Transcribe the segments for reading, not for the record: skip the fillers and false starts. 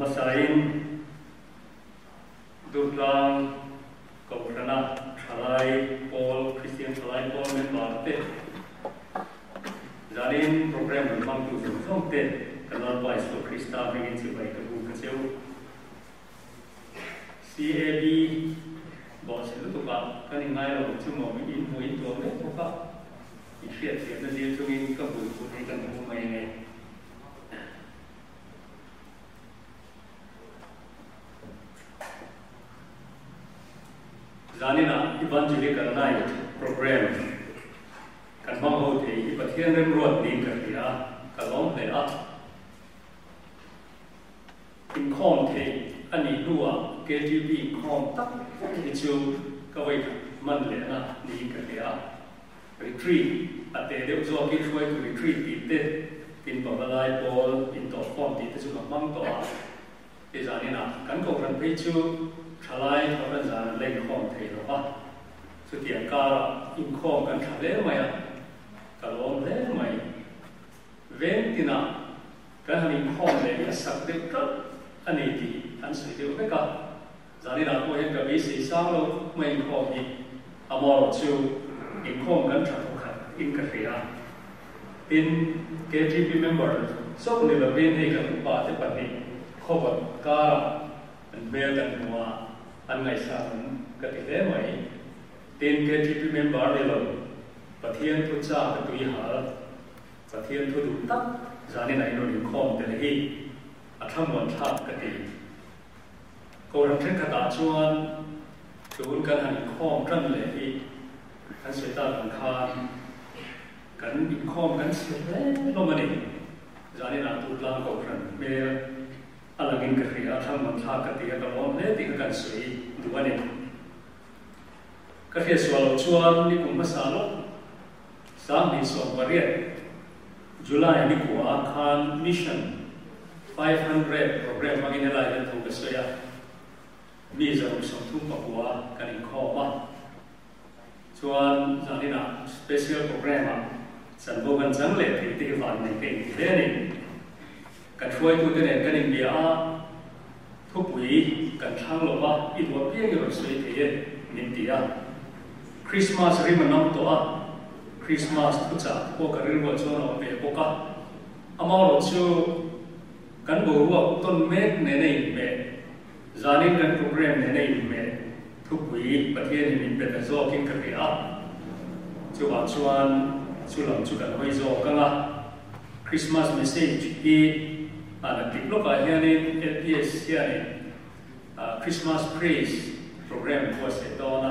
Hmasain Durtlang Kohhrana Thalai Pawl, Kristian Thalai Pawl member te, zanin program rawn hmangtu zawng zawng te kan Lalpa Isua Krista hmingin chibai ka bu ka cheu. CAB bawhchhe lutuk ah kan inngai lo chu maw min inhmu in tuam vek bawk a, in hriatthiamna dil chungin ka hmui put hi kan hmu mai ange. Zaninah Evangelical Night Program kan hmang ho thei hi Pathian remruat niin ka hria a, ka lawm hle a. Inkhawm theih a nih hnuah KTP inkhawm tak hi chu ka vawikhat hman lehna niin ka hria a. Retreat a teh deuh zawkin hruaitu retreat tih te, tin pavalai pawl intawhkhawm tih te chu ka hmang tawh a. Hei zaninah kan kohhran phei chu thalai kohhran zan an la inkhawm thei lo va, chutiang karah inkhawm kan tha hle mai a, ka lawm hle mai. Veng tinah kan han inkhawm leh hi a sak deuh ṭalh a ni tih an sawi deuh vek a, zaninah pawh hian ka beisei sang lo khawp mai inkhawm hi amaherawh chu inkhawm kan ṭha thawkhat in ka hria. Tin, KTP member chauh ni lovin hei kan upa te pahnih khawvawt karah an hmel kan hmu a, an ngaihsan awm ka ti hle mai. Tin, KTP member ni lo Pathian thu chak a tui hal. Pathian thu duh tak zanin a inrawn inkhawm tel hi a thlamuan thlak ka ti. Kohhran thenkhatah chuan tun kan han inkhawm tan leh hi kan sawi tak ang khan kan inkhawm kan chhe hle hlawm a ni. Zanin ah Tutlang Kohhran hmel a langin ka hria a, thlamuan thlak ka ti a, ka lawm hle tih kha kan sawi duh a ni. Ka hriatsuah loh chuan nikum hmasa lawk 2018 July ni kua khan Mission 500 program hmangin helai hian thu ka sawi a, mi 139 kan inkhawm a. Chuan zaninah special program ah chanvo kan chang leh thei te hi van nei ka inti hle a ni. Kan hruaitute nen kan inbia a, thupui kan thlang lo va, i duh apiang i rawn sawi thei e, min ti a. Krismas rim a nam tawh a, Krismas thuchah pawh ka rilruah chuan a awm ve bawk a. Amaherawh chu kan boruak tawn mek nena inhmeh, zanin kan program nena inhmeh thupui Pathianin min pe ta zawkin ka hria a. Chuvah chuan chu lam chu kan hawi zawk ang a. Krismas message hi a naktik lawkah hianin LPS hianin Christmas Praise program buatsaih dawn a,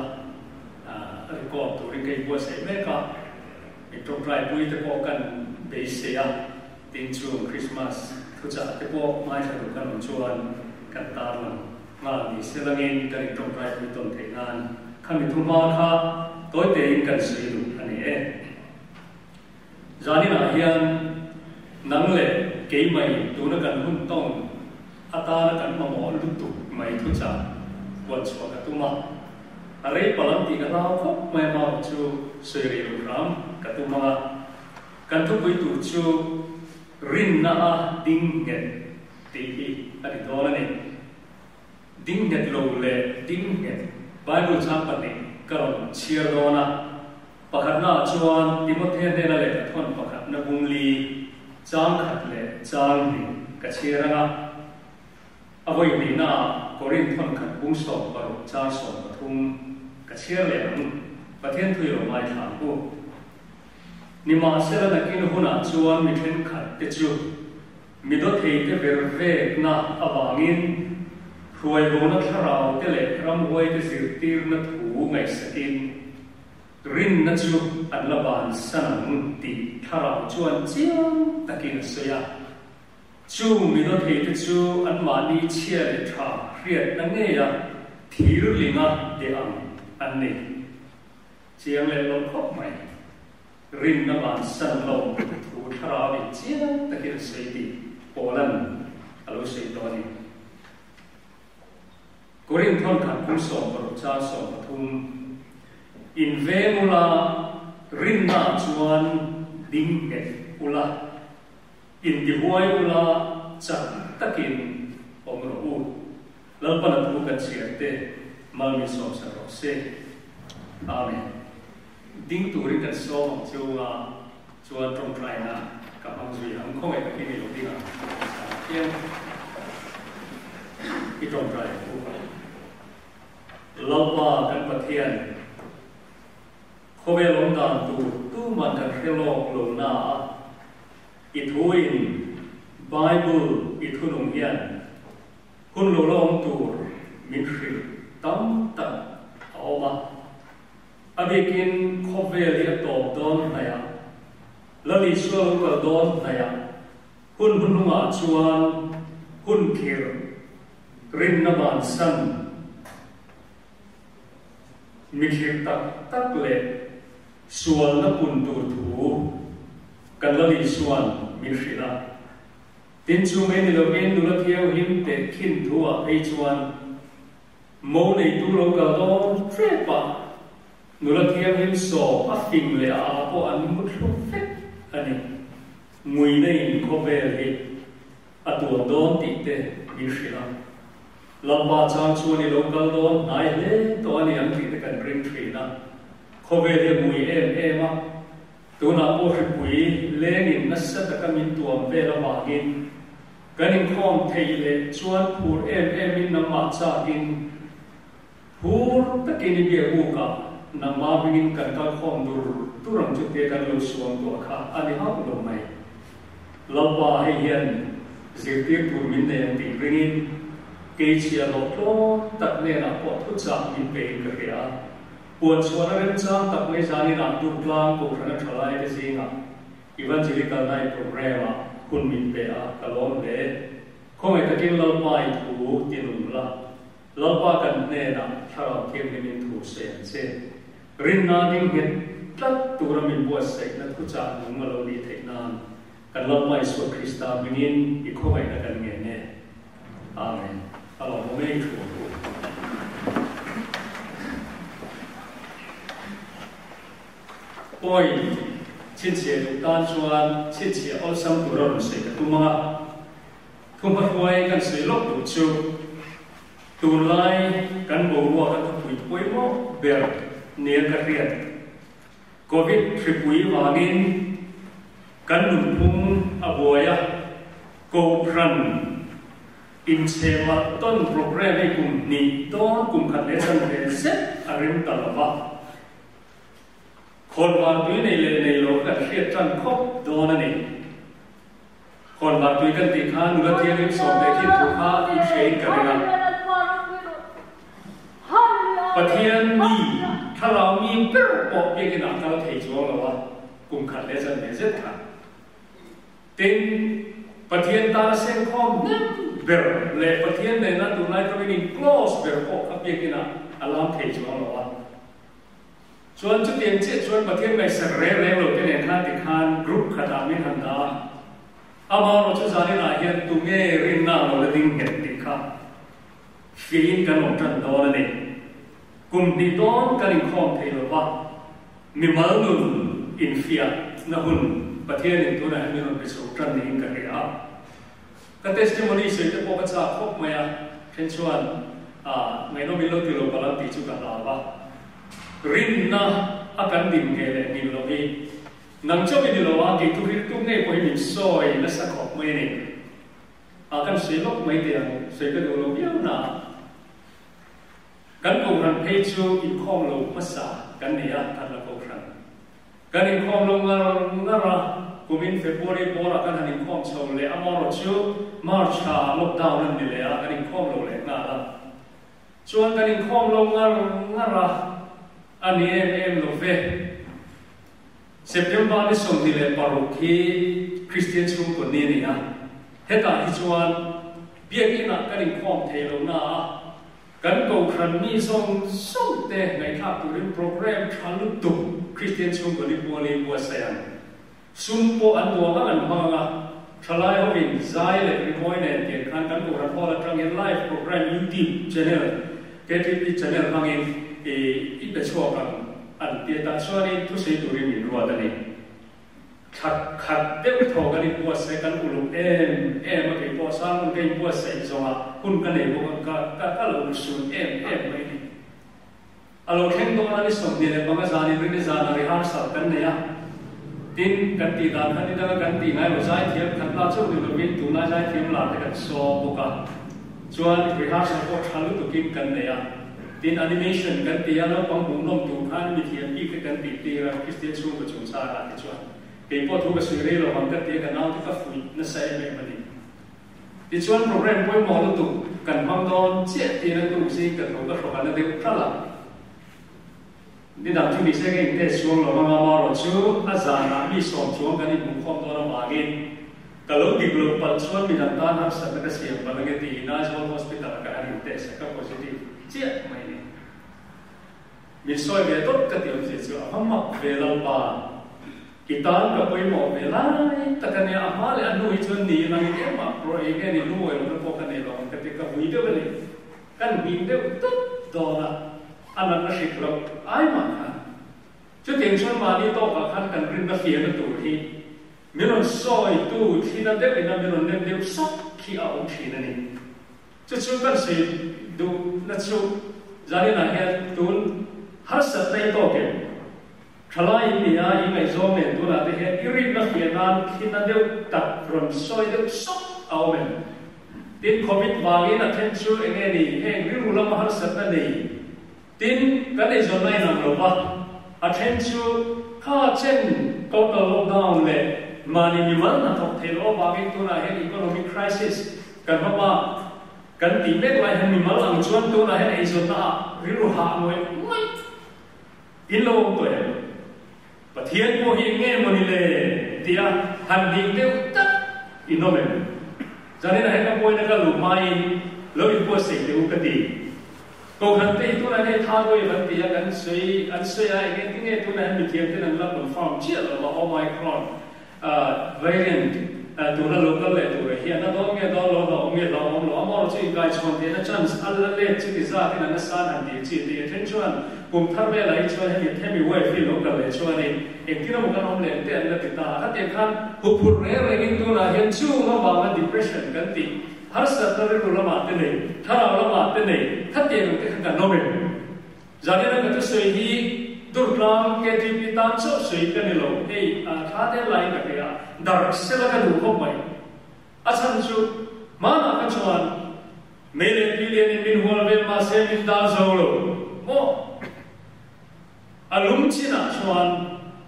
a record turin ka inbuatsaih mek a, min tawngtaipui te pawh kan beisei a, tin chung Christmas thuchah te pawh ngaithla duh kan awm chuan kan tarlang nghal ni se langin kan intawngtaipui tawn theih nan khami thu hma kha tawi tein kan sawi duh a ni e. Zaninah hian nang leh keimai tuna kan hun tawng atana kan mamawh lutuk mai thuchah puan chhuah ka tum a, a rei palh ang tih ka hlau khawp mai a mau chu sawi rih lo hram ka tum ang a, kan thupui tur chu rinna a ding nghet tih hi a ni dawn a ni. Ding nghet lo leh ding nghet Bible chang pahnih ka rawn chhiar dawn a. Pakhatnaah chuan Timothea hnena lehkha thawn pakhatna bung li, chang khat leh chang hnih ka chhiar ang a. A vawi hnihnaah Korinth thawn khat bung 16 chang 13 ka chhiar leh ang. Pathian thui lo ngaithla ang u. Nimahsela nakin hunah chuan mi thenkhat te chu mi dawthei te ver vekna avangin hruaibona thlarau te leh ramhuai te zirtirna thu ngaihsakin Rinna chu an la bansan ang tih thlarau chuan chiang takin a sawi a. Chu mi dawtheite chu anmahni chhia leh tha hriatna ngeia thirlinga deh ang an ni. Chiang leh lo khawp mai. Rinna bansan lo thu thlarauin chiang takin a sawi tih Paula'n a lo sawi tawh a ni. Korinth thawnkhat kum 16 chang 13, Inveng ula, rinnaah chuan ding nghet ula, intihuai ula, chak takin awm rawh u. Lalpan a thu kan chhiar te mal min sawm sak rawh se. Amen. Ding turin kan sawm ang cheu a, chuan tawngtaina ka hmang zui ang. Khawngaih takin i lo ding ang hian i tawngtai ang u. Lalpa kan Pathian, khawvel awm dan tur tuman kan hre lawk lo na a, i thuin Bible i thunung hian Hun lo la awm tur min hrilh tam tak a awm a. A bikin khawvel hi a tawp dawn hnaih a, Lal Isua lo kal dawn hnaih a, hun hnuhnungah chuan hun khirh rinna bansan mi khirh tak tak leh sualna pun tur thu kan Lal Isua'n min hrilh a. Tin chu mai ni lovin nula thianghlim teh khin thu ah phei chuan mo neitu lo kal dawn hrep a, nula thianghlim sawm a fing leh a ah pawh an mu thlu vek a ni. Nguina in khawvel hi a tuam dawn tih te min hrilh a, Lalpa chang chuan i lo kal dawn hnai hle tawh a ni ang tih te kan ring thin a, khawvel hi a ngui em em a, Tunah pawh hripui lengin nasa taka min tuam vel avangin kan inkhawm theih leh chuan phur em emin nangmah chakin phur takin i biak ukah nangmah hmingin kan kal khawm dur dur ang chu tia kan lo suam tuah kha a ni hauh lo mai. Lalpa hei hian zirtir tur min nei ang tih ringin keichhia hlawh tlawm tak hnenah pawh thuchah min pein ka hria a. Puan chhuahna remchang tak mai zanin ah Durtlang Kohhrana thalai te zingah Evangelical Night Programme ah hun min pe a, ka lawm hle. Khawngaih takin Lalpa i thu tinung la, Lalpa kan hnenah Thlarau Thianghlimin thu sawi ang che. Rinna ding nghet tlat tura min buatsaihna thuchah nung a lo nih theih nan kan Lalpa Isua Krista hmingin i khawngaihna kan ngen e. Amen. A lawmawm e i thu ang u. Point, Chhinchhiah duh tan chuan chhinchhiah awlsam tur a rawn sawi ka tum ang a. Thuhmahruai kan sawi lawk duh chu tunlai kan boruak a thupui pawimawh ber nia ka hriat. Covid hripui vangin kan nunphung a buai a, Kohhran inchhehmalh tawn programme hi kum hnih dawn kum khat leh chanve zet a rem ta lo va. Khawnvar tui nei leh nei lo kan hriat tan khawp dawn a ni. Khawnvar tui kan tih khan nula thianghlim sawm leh khin thu kha i hriain ka ring a. Pathian mi, thlarau mi ber pawh biakin ah kal thei chuang lo a, kum khat leh chanve zet kha. Tin, Pathian tana sengkhawm hnem ber leh Pathian nena tunlai tawngin in close ber pawh kha biakin ah a lam thei chuang lo a. Chuan chutiang chiah chuan Pathian ngaihsak reng reng lo te nen khan tikhan group khatah min han dah a. Amaherawh chu zanin ah hian tunge rinna lo la ding nghet tih kha fiahin kan awm tan dawn a ni. Kum hnih dawn kan inkhawm thei lo va, mimal nun infiah na hun Pathianin tunah hian min rawn pe chho tan niin ka hria a. Ka testimony sawi te pawh ka chak khawp mai a, then chuan ah ngaihnawm in lo ti lo palh ang tih chu ka hlau a. Rinna a kan din nge leh ngil lo hi nang chauh i ni lo a, kei thu riltu ngei pawh hi min sawi nasa khawp mai a ni. Ah kan sawi lawk mai teh ang, sawi ka duh lo viau na. Kan Kohhran phei chu inkhawm lo hmasa kan nei a, Thatla Kohhran. Kan inkhawm lo ngar ngar a, kumin February bawrah kan han inkhawm chho leh a, marawh chu March thla ah lockdown an ni leh a, kan inkhawm lo leh nghal a. Chuan kan inkhawm lo ngar ngar a, a ni em em lo ve. September ni 26 hi Kristian chhungkaw ni a ni a, hetah hi chuan Biakinn-ah kan inkhawm thei lo na a, Kan Kohhran mi zawng zawng te ngaihthlak turin program tha lutuk Kristian chhungkaw ni pualin buatsaih ang. Sum pawh an duang ang an hmang ang a, thalai hovin zai leh rimawi nen tiang khan kan Kohhran Hall atang hian live program YouTube channel KTP channel hmangin i i pe chhuak ang an ti a, tah chuanin thusawi turin min ruat a ni. Thla khat deuh thaw kan inbuatsaih kan uluk em em a kei pawh. pawh sermon ka inbuatsaih zawngah hun ka nei bawk a, ka ka ka lo sun em em mai a ni. A lo thleng dawn a ni 25 zanin rini zanah rehearsal kan nei a, tin kan tih dan kha ni danga kan tih ngai lo zaithiam khat la chauh ni lovin tunlai zaithiam lar te kan sawm bawk a, chuan rehearsal pawh tha lutukin kan nei a, tin animation kan ti a, naupang hmuhnawm tur khan mithiam bik te kan tih tir a, Kristian chhungkaw chungchangah te chuan kei pawh thu ka sawi rei lo ang ka ti a, ka naute ka fuih nasa em em a ni. Tichuan program pawimawh lutuk kan hmang dawn chiah tiin a tuk zing ka tho ka hrawk a na deuh ṭalh a. Nidang chu nise ka in test chuang lo anga amarawh chu a zanah mi sawm chuang kan inhmuhkhawm dawn avangin ka lo dik loh palh chuan midang tan harsatna ka siam palh ange tiin Aizawl Hospital ah ka han in test a ka positive chiah mai ni. Min sawi ve dawt ka ti awmzia chu a va mak ve Lalpa. I tan ka pawimawh ve lai tak a nia, a hma leh a hnu hi chuan ni lang in engmah pawh ei nge ni lungawi lohna pawh ka nei lo ang ka ti, ka vui deuh a ni. Kan hming deuh tawp dawn a, a natna hrik loh ai mah khan. Chutiang chuan mahni tawkah khan kan rinna fiahna tur hi min rawn sawitu thlina deuh ina min rawn nem deuh sawk khi a awm thin a ni. Chu chu kan sawi duhna chu zaninah hian tun harsatna i tawk em? Thalai in nia i ngaihzawng nen tunah te hian i rinna hriat nan thina deuh tak rawn sawi deuh sawk a awm em? Tin, Covid vangin a then chu eng nge ni heng rilru lama harsatna nei tin kan eizawnna inang lo va, a then chu kha chen total lockdown leh mahni mimal hnathawk thei loh avangin tunah hian economic crisis kan hmaba kan tih mek lai hian mimal ang chuan tunah hian eizawnna ah rilru hah ngawih ngawih In lo awm tawh em? Pathian pawh hi eng nge maw ni le? tia han ding deuh tak in awm em? Zanin ah hian ka pawina ka luh hmain lo inbuatsaih teh u ka ti. Kohhran te hi tunah hian hei tha dawi kan ti a, kan sawi an sawi a, eng engtin nge tunah hian mithiam ten an la confirm chiah lo a, Omicron variant tuna lo kal leh tur hian a dawn nge dawn lo, hlauhawm nge hlauhawm lo, amaherawh chu inkaichhawn theihna chance a la let chuti zatin a nasa an han tih chi tih a then chuan kum thar velah hi chuan hemi hemi wave hi lo kal leh chuanin engtin emaw kan awm leh te an la ti ta a, khatiang khan huphurh reng rengin tunah hian chung avanga depression kan tih harsatna rilru lamah te nei, thlarau lamah te nei, khatiang ang te kha kan awm em? Zanina ka thusawi hi Durtlang KTP tan chauh sawi ka ni lo, hei a thla te laiin ka hria a, darh sela ka duh khawp mai. A chhan chu hmanah ka chuan mei leh tui lianin min hual vel mahse min dal zo lo maw? A lum chinah chuan,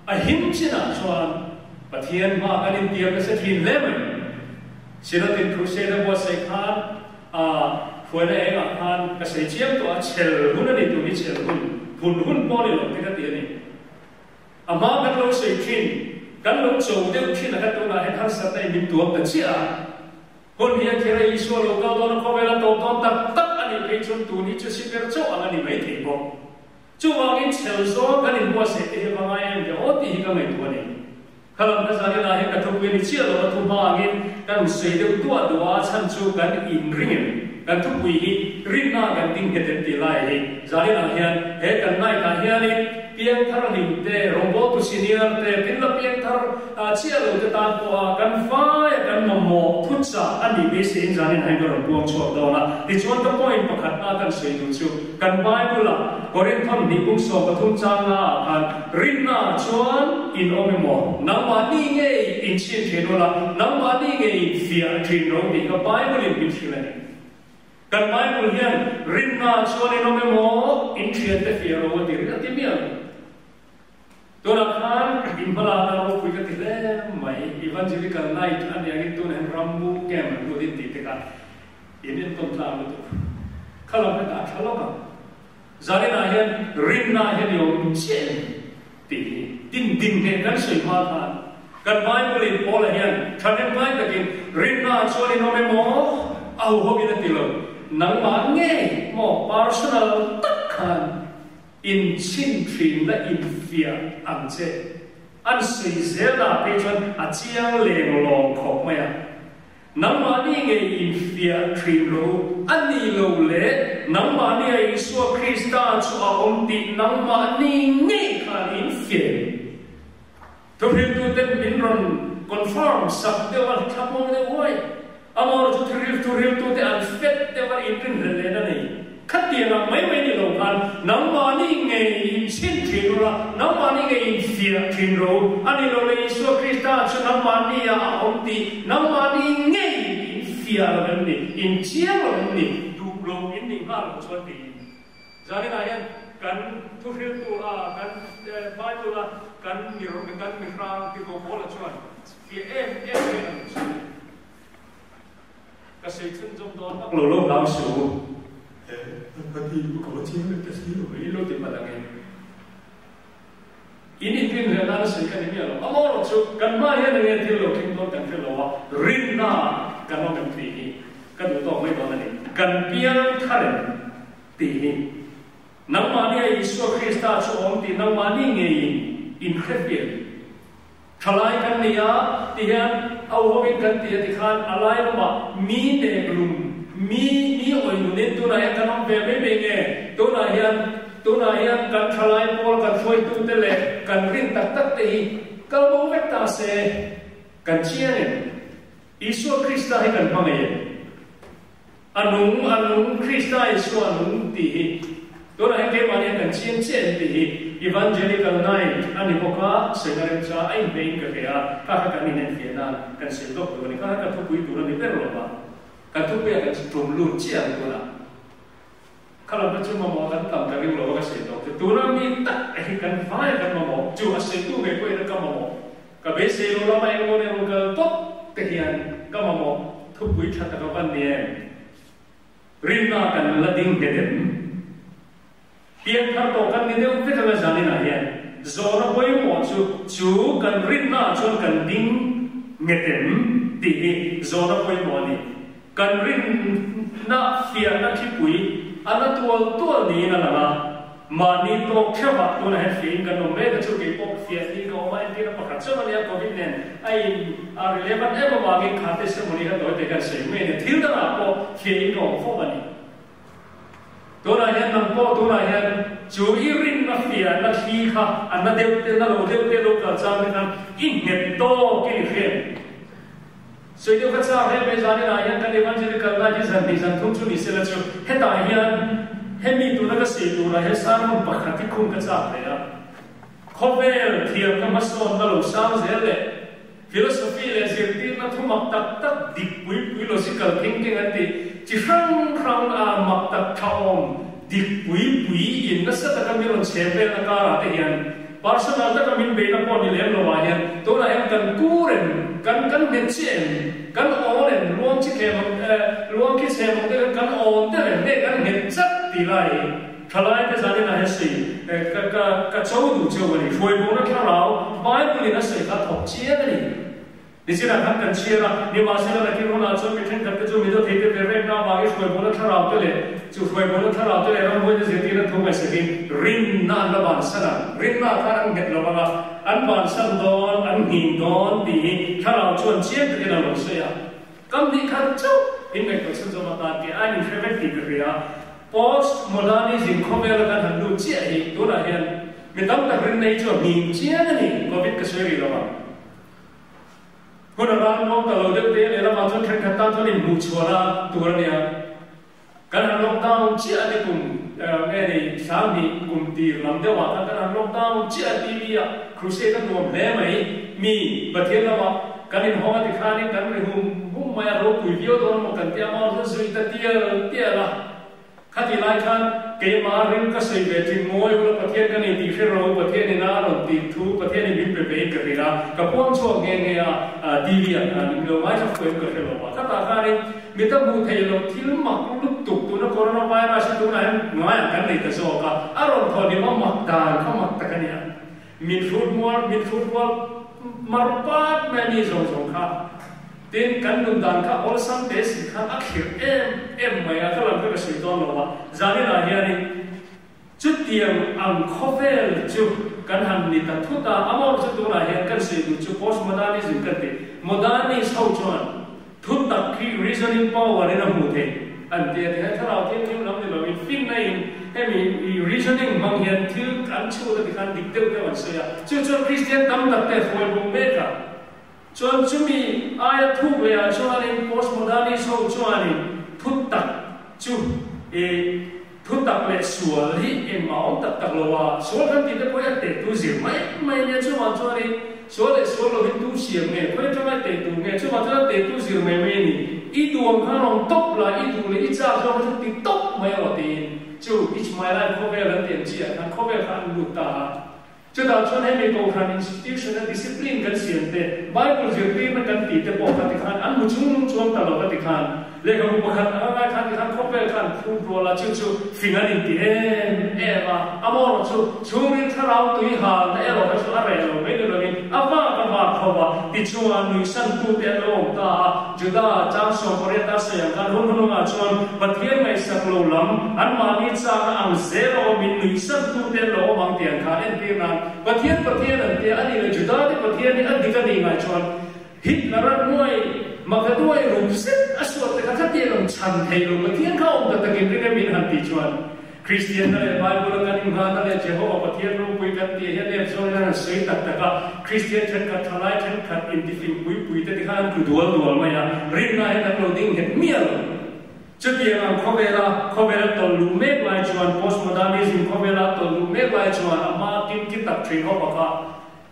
a him chinah chuan Pathian hma kan intiam nasa thin hle mai. Synod-in Crusade a buatsaih khan A hruaina engah khan ka sawi chiang tawh a, chhel hun a ni tur hi chhel hun, phun hun pawh a ni lo te ka ti a ni. A hma kan lo sawi thin, kan lo cho deuh thin a kha tunah hian harsatna in min tuam ta chiah a. Hun hi a kher a, Isua lo kal dawn a, khawvel a tawp dawn tak tak a nih phei chuan tun hi chu siper chauh ang a ni mai thei bawk. Chuvangin chhel zawng kan inbuatsaih te hi va ngai em ve aw tih hi ka ngaihtuah a ni. Kha lam ka zan inah hian ka thupui a ni chiah lo a, thu hma angin kan sawi deuh duah duah a, chhan chu kan inring em? Kan thupui hi rinna kan ding nghet em tih lai hi zan inah hian he kan night ah hianin piangthar hlim te, rawngbawltu senior te, tin la piangthar chiah lo te tan pawha kan vaia kan mamawh thuchah a nih beiseiin zan inah hian ka rawn puang chhuak dawn a. Tichuan ka point pakhatna kan sawi duh chu Kan Bible-ah Korinthon hnih kum 13 chang naah khan rinnaah chuan in awm emaw, nangmahni ngei in chhin thin ula, nangmahni ngei in fiah thin ro tih kha Bible-in min hrilh a ni. Kan Bible hian rinnaah chuan in awm emaw, in thiante fiah ro a ti ring a ti miah lo. Tunah khan in hmalakna ropui ka ti hle mai, Evangelical Night a nih angin tunah hian Rammu Camp an lut in tih te kha in enkawn tlang lutuk. Kha lam kha dah tha lawk ang. Zaninah hian rinna hian i awm chiah em tih hi tin din hneh kan sawi hma khan kan Bible in Paula hian thahnem ngai takin rinna chuan in awm emaw a huhawmin a ti lo, nangmah ngei maw personal tak khan In chhin thin la infiah ang che. An sawi zel ah phei chuan a chiang leng lawng khawp mai a. Nangmahni ngei infiah thin rawh u, a ni lo le, nangmahni a Isua Krista chu a awm tih nangmahni ngei khan infiah. Thuhriltuten min rawn confirm sak deuh a, thlamuang deuh uai. Amaherawhchu thuril thuriltute an fet deuh a inrinhlelh leh na nei. Khatiang ang mai mai ni lo khan nangmahni ngei inchhin thin ula, nangmahni ngei infiah thin ro a ni lo le Isua Krista chu nangmahni ah a awm tih nangmahni ngei infiah lo em ni, inchiang lo em ni, duh lo in nih nghal loh chuan tiin. Zaninah hian kan thuhriltu a kan Bible a kan mi kan mihrang Tirhkoh Paula chuan fiah em em hian a lo sawi. Ka sawi chhunzawm dawn vak lo lo hlau suh u. He ka ti ka va chiang leh ta si lo. I lo ti palh ang e. In inrinhleh nana sawi ka ni miah lo. Amaherawh chu kan hma hian enge thil lo thleng dawn kan hre lo a, rinna kan awm em tih hi ka duh tawk mai dawn a ni. Kan piang thar em tih hi nangmahni a Isua Krista chu awm tih nangmahni ngeiin inhre fiah ni. Thalai kan ni a ti hian a uavin kan ti a ti khan a lai lamah mi nek lum, mi mi awih nunin tunah hian kan awm ve mai mai nge? Tunah hian tunah hian kan thalai pawl kan hruaitute leh kan rin tak tak te hi kal bo vek ta se kan chiang em? Isua Krista hi kan hmangaih em? A nung, a nung, Krista Isua a nung tih hi tunah hian keimahni hian kan chiang chiah em tih hi Evangelical Night a ni bawk a, sawina remcha a inhmeiin ka hria a, kha kha kan inenfiah nan kan sawi lawk tur a ni, kha kha kan thupui tur a ni ber lo va, kan thupuiah kan tum lut chiah ang tunah. Kha lam kha chu mamawh kan tam ka ring lo a ka sawi tawh chu, tuna mi tak hi kan vai a kan mamawh chu a sawitu ngei pawhin a ka mamawh. Ka beisei lo lama eng rawn emaw kal tawp te hian ka mamawh thupui tha tak a van ni em? Rinna kan la ding nghet em? Pianthar tawh kan ni deuh vek anga zaninah hian zawhna pawimawh chu chu kan rinnaah chuan kan ding nghet em tih hi zawhna pawimawh a ni. Kan rinna fiahna thipui a la tual tual niin a lang a, mahni tawk theuhah tunah hian fiahin kan awm mek a, chu kei pawh fiah niin ka awm a, entirna pakhat chauh a nia, Covid nen a in a relevant em avangin kha testimony kha tawi te kan sawi mai a ni, thil dangah pawh fiahin ka awm fo a ni. Tunah hian nang pawh tunah hian chu i rinna fiahna thli kha a na deuh te, na lo deuh te lo kal chang te khan i nghet tawk in i hriat. Sawi deuh kha chak hle mai zanin ah hian kan evangelical lai hi zan hnih zan thum chu ni sela chu hetah hian hemi tuna ka sawi turah hian sermon pakhat hi khum ka chak hle a. Khawvel thiamna hmasawnna lo sang zel leh philosophy leh zirtirna thu mak tak tak dik pui pui logical thinking an tih chi hrang hrang a mak tak tha awm dik pui pui in nasa taka mi rawn chhem velna karah te hian Personal taka min beihna pawh ni lem lo ah hian tunah hian kan kur em, kan kan nghet chiah em, kan awn em, luang chi thlem ang eh luang khi chhem ang te khan kan awn deuh em nge kan nghet chat tih lai hi thalai te zanin ah hian sawi eh ka ka ka cho duh cheu a ni. Hruaibawhna thlarau Bible in a sawi kha a thawk chiang a ni. Nichinah khan kan chhiar a, nimahsela nakin hunah chuan mi thenkhat te chu mi dawthei te ve rekna avangin hruaibawlna thlarau te leh chu hruaibawlna thlarau te leh ramhuaina zirtirna thu ngaihsakin rinna an la bansan ang. Rinna khan an nghet lo vang a, an bansan dawn, an nghing dawn tih hi thlarau chuan chiang takin a lo sawi a. Kam hnih khat chauh in ngaihtuah chhunzawm atan ke a inhre vek tih ka hria. Post modernism khawvela kan han lut chiah hi tunah hian mi tam tak rinna hi chu a nghing chiang a ni, Covid ka sawi rih lo ang. Hun a ral muang ta lo deuh te lehlamah chuan thenkhat tan chuan inhmuh chhuahna tur a nia. Kan han lockdown chiah a ni kum nge ni 2000 kum tir lam deuhah khan kan han lockdown chiah a TV ah crusade a nuam hle mai. Mi Pathian lamah kan inhawng a tikhanin kan ri hum hum mai a, ropui viau dawn emaw kan tia maw chuan zui ta tial tial a. Khatih lai khan keimah ring ka sawi ve thin mawi ula Pathian ka nei tih hre ro, Pathian in a rawn tih thu Pathian in min pe ve in ka hrilh a, ka puang chhuak nghe nghe a, TV ah khan in lo ngaithla fuh em ka hre lo a. Khatah khanin mi ta hmuh theih loh thil mak lutuk tuna coronavirus hi tunah hian ngaiah kan nei ta zawk a, a rawn thawh nim a mak dan kha mak tak a nia. Min hrut mual, min hrut rual mar pat mai a ni zawng zawng kha. Tin, kan nun dan kha awlsam te si khan a khirh em em mai a, ka lam kha ka sawi dawn lo a, zaninah hianin chutiang ang khawvel chu kan han ni ta thut a, amawr chu tunah hian kan sawi duh chu postmodernism kan ti, modernist ho chuan thu tak hi reasoning power in a hmuh theih an ti a, tihian thlarau thianghlim lam ni loin finna in hemi reasoning hmang hian thil an chhut a tikhan dik deuh deuh an sawi a, chu chuan Kristian tam tak te hruai bo mek a. Chuan chumi aia thuk leh ah chuanin postmodernist ho chuanin thutak chu i thutak leh sual hi engmah awm tak tak lo a, sual kan tih te pawh hi a teh tu zir mai mai nia chuvang chuanin sual leh sual lovin tu siam nge, khawi atanga teh tur nge, chuvang chuan a teh tu zir mai mai a ni. I duang khan rawn tawp la, i duh leh i chak zawk kha chu ti tawp mai rawh tiin chu It's My Life khawvel an tih ang chiah khan khawvel kha an lut ta a. Chutah chuan hemi Kohhran institution a discipline kan siam te, Bible zirtirna kan tih te pawh kha tikhan an hmu chung nung chuang ta lo va tikhan lehkhabu pakhat anga ngai khan tikhan khawvel kha an phur rual a, chu chu fing an inti em em a, amaherawh chu chhungril thlarau tui halna erawh kha chu a reh lo mai ni lovin a vak a vak tho a, tichuan nuihsantute an lo awm ta a, Juda chang 18 a sawi ang khan hun hunungah chuan Pathian ngaihsak lo lam anmahni chakna ang zel a awmin nuihsantute an lo awm ang tih an khan entir nan Pathian Pathian an tia a nih leh Judate Pathian hi a dik a nih ngai chuan Hitler a nuai Makaduai rup zet a suat te kha khatiang ang chhan thei lo Pathian kha awm ta takin ring em in han tih chuan Kristianna leh Bible-a kan inghahna leh Jehova Pathian ropui kan tih hian em zawngin an han sawi tak tak a, Kristian thenkhat, thalai thenkhat, intifing pui pui te tikhan an tlu dual dual mai a, rinna hian an lo ding nghet miah lo. Chutiang ang khawvela khawvela tawlh luh mek lai chuan, postmodernism khawvela tawlh luh mek lai chuan a hma kimki tak thin ho baka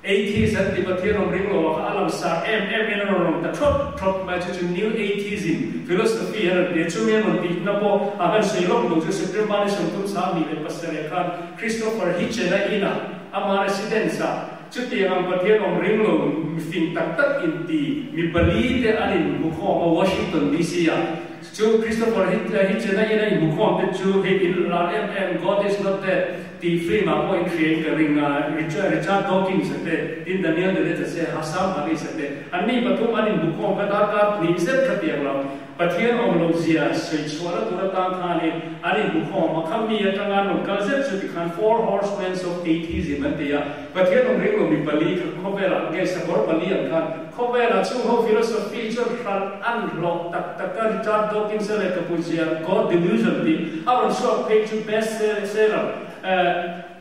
Atheist an ti Pathian awm ring lo a kha a lang sar em em in a rawn rawn ta thawt thawt mai chu chu New Atheism philosophy a rawn ti a, chumi a rawn tihna pawh a kan sawi lawk duh chu September ni 37 khan Christopher Hitchen-a inah ama residence-ah chutiang ang Pathian awm ring lo mifing tak tak inti mi pali te an inhmukhawm a Washington DC-ah. Chu Christopher Hitchen-a ina inhmukhawm te chu hei in lar em em God is not dead tih film ah pawh in hria in ka ring a, Richard Dawkins a te, tin Daniel Dennett a te, Hassam Harris a te, anni pathum an inhmukhawm kha darkar hnih zet kha tiang lo Pathian awm lo zia sawi chhuahna tur atan khanin an inhmukhawm a, kha mi atanga an rawn kal zet chu tikhan Four Horsemen of Atheism an ti a, Pathian awm ring lo mi pali kha khawvelah nge sakawr pali ang khan Khawvelah chung ho philosophy chuan hralh an hlawh tak tak a, Richard Dawkins-a lehkhabu ziah God Delusion tih a rawn chhuak phei chu best seller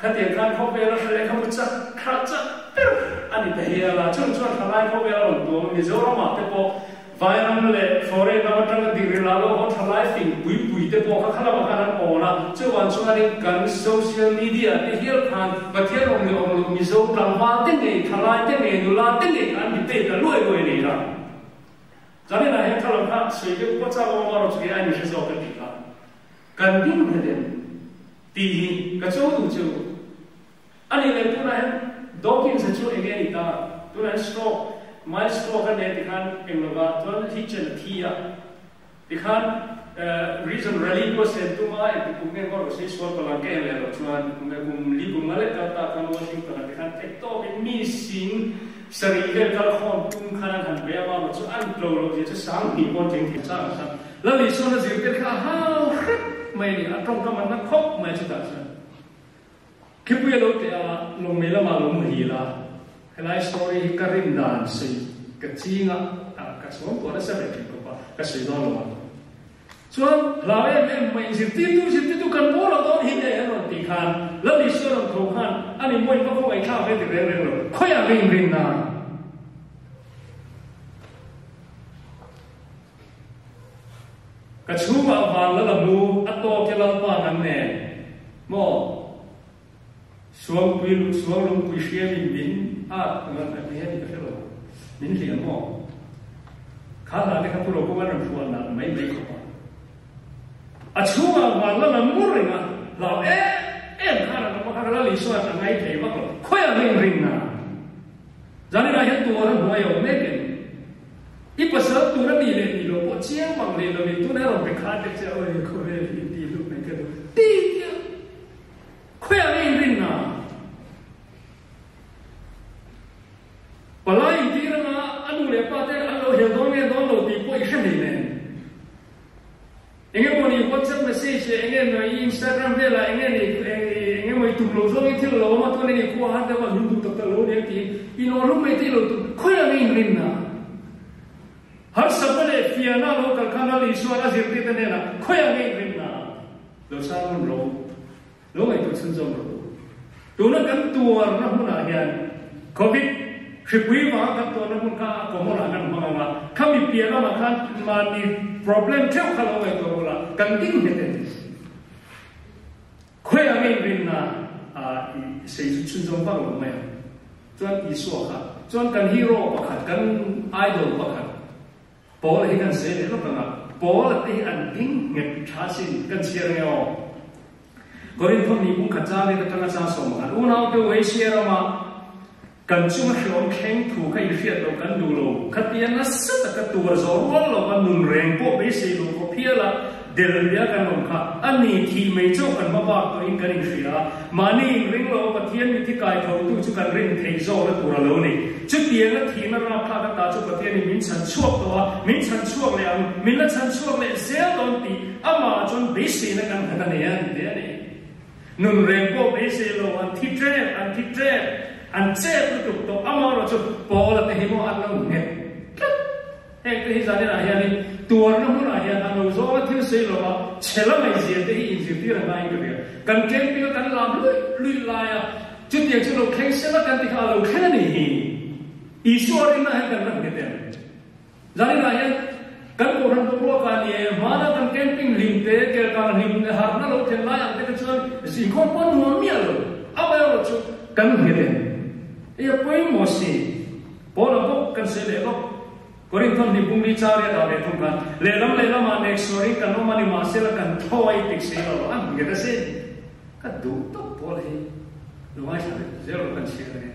khatiang khan khawvela hre lehkhabu chak hralh chak ber a ni ta hial a, chung chuan thalai khawvel a rawn tuam a, Mizoramah te pawh Vairam leh foreign lam atanga degree la lo ho thalai fing pui pui te pawh kha khalamah khan an awn a, chuvang chuanin kan social media te hial khan Pathian awm leh awm loh Mizo tlangval te ngei, thalai te ngei, nula te ngei kha an debate a luai luai a ni la. Zaninah hian thalam kha sawi deuh pawh chak awm erawh chu kei a inhre zawk ka ti kha. Kan ding nghet em tih hi ka cho duh che u. A nih leh tunah hian Dawkins-a chu enge a ni ta? Tunah hian stroke, mild stroke a nei tikhan eng lova chuan Hitchen a thi a. Tikhan reason rally pawh siam tum a, engti kum nge maw Rosei sual palang ka en leh loh chuan kum nge kum li kum nga lek kal ta khan Washington ah tikhan theih tawkin mi sing sarih vel kal khawm tum khan an han be a, mah chu an tlo loh zia chu 2000 pawn tling thei chang ang khan Lal Isuan a zirtir kha a hau hrep mai a ni, a tawngkam an na khawp mai chutah chuan. Khipui a lo teh a, lawngmei lamah lo muhil a, helai story hi ka rin dan sawi ka ching a, ka chhuang tuah nasa ve thei khawp a, ka sawi dawn lo ang. Chuan hlau em em mai zirtirtu zirtirtu kan maw lo dawn hi te an rawn tih khan Lal Isua rawn tho khan a ni maw in va khawngaih thlak ve ti reng reng lo, khawiah rin rin na? Ka chhungah van la la mu a tawk e Lalpa nang nen maw Suangpui lu suang lungpui hriamin min at ngan a ti hian ka hre lo min hliam maw Kha hla te kha pu Rokunga rawn hrual nalh mai mai khawp a A chhungah van la la mu reng a hlau em em khan an awm a kha ka Lal Isua a ngai thei vak lo khawiah ring ring na. Zaninah hian tuar a hnuai a awm mek em? I pasal tur a nih leh nih loh pawh chiang mang leh lovin tunah rawn pe khat leh che a, awi khawvel hi inti hlut mai ka duh ti tia khawiah nge inrinna? Palai intir anga a nu leh pa te an lo hel dawn nge dawn lo tih pawh i hre hlei nen. Enge maw ni WhatsApp message leh enge maw i Instagram velah enge ni enge maw i tum lo zawngin thil a lo awm a chuan enge khua har deuh a min duh tak tak lo ania tiin in aw hlum mai te i lo tum khawiah nge inrinna harsatna leh fiahna a lo kal khan Lal Isuan a zirtirte hnenah khawiah nge inrinna lo sang rawn rawh u lo ngaihtuah chhunzawm rawh u tuna kan tuarna hmunah hian Covid. Hripui vanga kan tuarna hmun kha a common ah kan hmang ang a, khami piah lamah khan mahni problem theuh kha lo ngaihtuah bawk la, kan ding nghet em? Khawiah nge inrinna i sei chu chhunzawm vak lo mai ang? Chuan Isua kha chuan kan hero pakhat, kan idol pakhat Paula hi kan sei leh lawk ang a, Paula te hi an ding nghet tha sin kan chhiar nge aw? Korinth ni bung khat chang leh atanga chang 11 Unaute u Asia rama kan chunga hreawm thleng thu kha i hriat loh kan duh lo. Khatia nasa taka tuar zawh rual lova nun reng pawh beisei lo khawp hial a del bia kan awm kha a ni thih mai chauh kan hma bak tawhin kan inhria a. Mahni inring lo Pathian mithi kai thotu chu kan rin theih zawkna tur a lo ni. Chutianga thihna rapthlak ata chu Pathianin min chhan chhuak tawh a, min chhan chhuak leh ang, min la chhan chhuak leh zel dawn tih Amah chuan beiseina kan nghat a nei a ni te a ni. Nun reng pawh beisei lo, an thi ṭep, an thi ṭep, an chep lutuk tawh. Amaherawh chu Paula te hi maw an lo nghet tlat. Heng te hi zaninah hianin tuarna hmunah hian a lo zawnga thil sei lova chhe la ngaihzia te hi inzirtir a ngaiin ka hria. Kan camping a kan lam luih luih laia chutiang chu lo thleng sela kan ti kha a lo thleng a nih hi. Isua rinna hian kan la nghet em? Zaninah hian kan Kohhran boruak ah ni e, hmana kan camping hlim te, kelkang hlim leh harhna lo thlen lai ang te kha chuan zingkhawm pawh nuam miah lo. Amaherawh chu kan nghet em? Hei a pawimawh si. Paula bawk kan sawi leh lawk. Korinthon hnih pumli char riat ah leh thung khan lehlam lehlamah neksuarin kan awm a ni mahsela kan thaw a ipik si lo a nghet asin. Ka duh tawp Paula hi lo ngaithla leh zel rawh kan chhiar ange.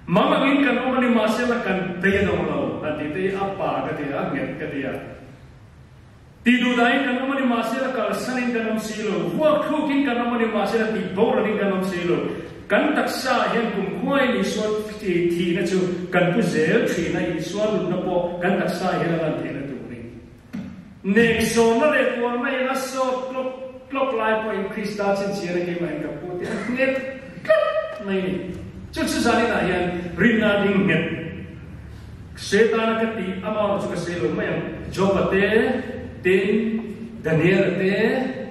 Mam angin kan awm a ni mahsela kan bei a dawng lo a ti te hi a pa ka ti a, nghet ka ti a. Ti duh dahin kan awm a ni mahsela kalsanin kan awm si lo, vuak thlukin kan awm a ni mahsela tih boranin kan awm si lo. Kan taksa ah hian kum khuain Isua thihna chu kan pu zel thin a, Isua nunna pawh kan taksa ah hian a lan theihna turin. Nekzawmna leh tuarna in a sawt tlawk tlawk lai pawhin Krista chhinchhiahna keimahin ka pu tih a nghet tlat mai a ni. Chu chu zaninah hian rinna ding nghet Setana ka tih amah chu ka sawi lo mai ang. Joba te, tin Daniela te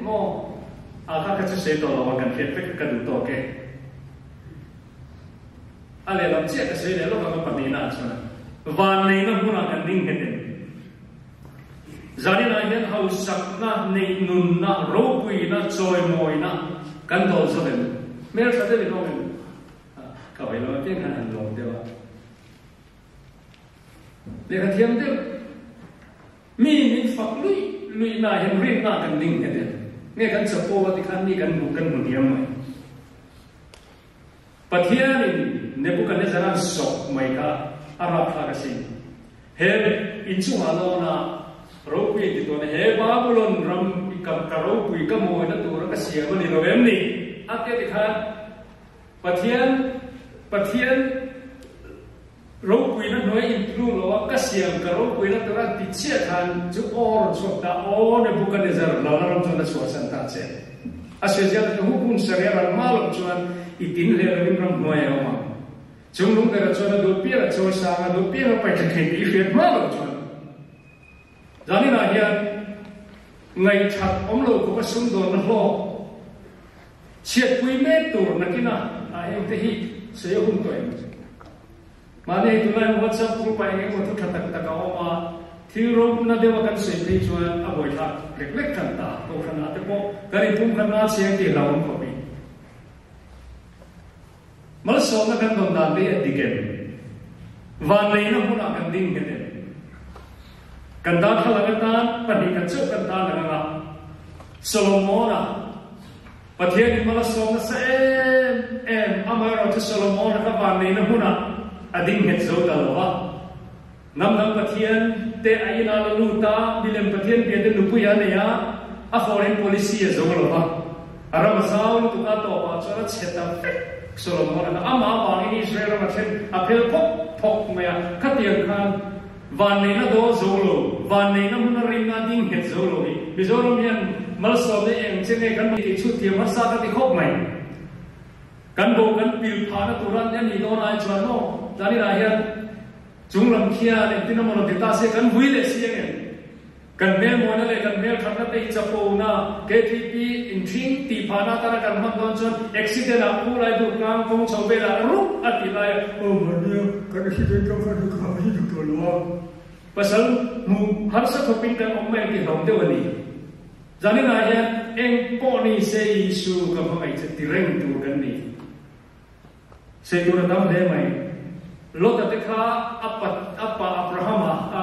maw a kha kha chu sawi tawh lo ang kan hriat vek ka duh tawk e. A lehlam chiah ka sawi leh lawk ang a pahnihna ah chuan vanneihna hmunah kan ding nghet em? Zaninah hian hausakna, neihnunna, ropuina, chawimawina kan dawn zo em? Hmeltha deuh in awm em? Ka hawi lo apiang khan han lawm deuh a. Lehkha thiam deuh mi min fak luih luih na hian rinna kan ding nghet em? Nge kan chapo a tikhan mi kan hmuh kan hmu hniam mai. Pathianin Nebuchadnezzar-a'n sawk mai kha a rapthlak asin. He inchungah lawna ropui a ti tawn a, He Babulon ram i ka ka ropui ka mawina tura ka siam a ni lo em ni? A ti a ti khan Pathian Pathian ropuina hnuai intlung lo a ka siam ka ropuina tura a ti chiah khan chu aw rawn chhuak ta, Aw Nebuchadnezzar, lalna ram chuan a chhuahsan ta che. A sawizial chu hu hun saria ral hma loh chuan i tin hle lovin ram hnuai a awm ang. Chung lung berah chuan a duh piang a chawi sang a, duh piang a paih tha thei tih i hriat hma loh chuan zaninah hian ngaihthat awm lo khawpa sumdawnna hlawk chhiatpui mek tur nakina a engte hi sawi a hun tawh em? Mahni hei tunlai WhatsApp group ah eng emaw thu tha tak tak a awm a, thil ropna deuh a kan sawi phei chuan a buaithlak lek lek tan ta. Kohhran ah te pawh kan inpum khat nan chiang tih hlauhawm khawp i. Malsawmna kan dawn dan te hi a dik em? Vanneihna hmunah kan ding nghet em? Kan darthlalang atan pahnih khat chauh kan tan ang anga Solomon-a Pathianin mal a sawm nasa em em, amaherawhchu Solomon-a kha vanneihna hmunah a ding nghet zo ta lo a. Hnam dang Pathian te a inah la lut a, milem Pathian bia te nupui a nei a, a foreign policy a zo lo va. A ram a zau lutuk a, tawpah chuan a chhe ta vek Solomon-a kha. Amah avangin Israel ram a thlen a phel phawk phawk mai a, khatiang khan Vanneihna dawl zo lo, vanneihna hmun a rinna ding nghet zo lo hi Mizoram hian malsawmna eng che nge kan tih chhut thiam harsa ka ti khawp mai. Kan bo kan pil phahna tur a nih dawn ai chuan maw zaninah hian chung lam khian engtin emaw rawn ti ta se kan vui leh si ang em? Kan hmel muana leh kan hmel thatna te hi chapona, KTP, inthing tih phahna atana kan hman dawn chuan accident ah phu lai duh tlang kawng chho velah rup a tih lai a. Aw mahnia kan accident tawk khan ka hah hi duh tawh lo a. Pasal hmuh harsa thawpin kan awm mai ti hlawm deuh a ni. Zaninah hian eng pawh ni se Isu ka hmangaih che ti reng tur kan ni. Sei tur a tam hle mai. Lot-a te kha a pa a pa Abrahama a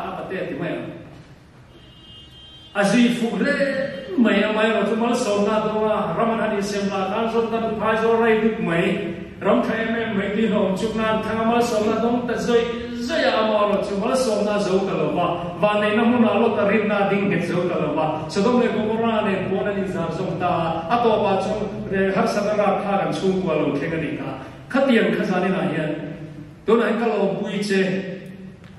a pate a ti mai ang. A zui fuh hle mai a, amaherawhchu malsawmna a dawng a, ram an han insem lah khan Jordan phaizawl rai duk mai, ram tha em em mai tui hlawm chuk nan thang a malsawmna a dawng ta zawih zawih a, amaherawhchu malsawmna a zo ta lo va, vanneihna hmunah Lot-a rinna a ding nghet zo ta lo va, Sodom leh Gomorrah nen pawn an inzar zawm ta a, a tawpah chuan Harsatna rap kha kan chhungkua lo thleng a nih kha. Khatiang kha zaninah hian tunah hian ka lawmpui che.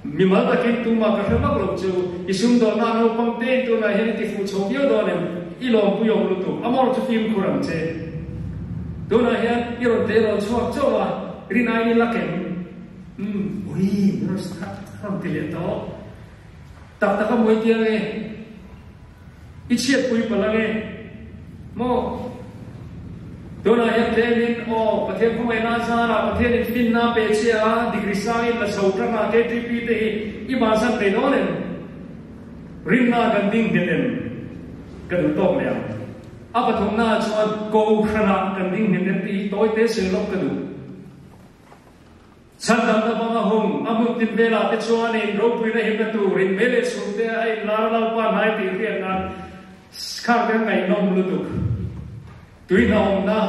Mimal takin tumah ka hre vak lo chu. I sumdawnna naupang tein tunah hian i tifuh chho viau dawn em? I lawmpui awm lutuk. A mawr chu fimkhur ang che. Tunah hian i rawn te rawn chhuak chauh a, rin aiin i lak em? Umm, ui, min rawn ti leh tawh. Tak tak a muai tiang e. I chhiatpui palh ang e. Maw? Tunah hian tlemin, aw, Pathian khawngaihna a zarah Pathianin finna a pe che a, degree sangin la chho tang a, KTP te hi i bansan thei dawn em? Rinna kan ding nghet em? Ka duh tawk leh ang. A pathumnaah chuan Kohhranah kan ding nghet em tih hi tawi te sawi lawk ka duh. Chhandamna vanga hung a hmun tin velah te chuanin ropuina himna turin mei leh chhungte a inlar Lalpa hnai tih hriat nan khar te a ngaihnawm lutuk. Tui hna awmna